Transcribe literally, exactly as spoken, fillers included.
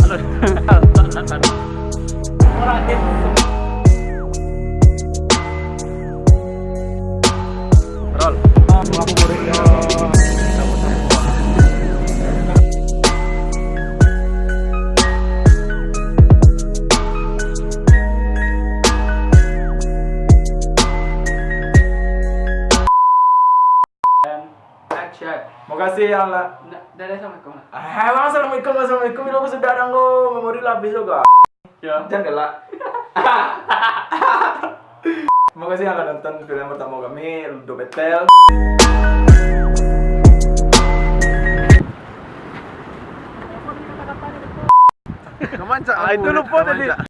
Roll. Action. Makasih yang lah. Ndak, dah, dah, assalamualaikum lah. Ah, assalamualaikum, assalamualaikum. Bilo aku sudah dang ko, memori lah habis juga. Ya. Jangan galak. Makasih yang lah nonton film pertama kami, Ludo Betel. Kamancak. Ah, itu lupa tadi.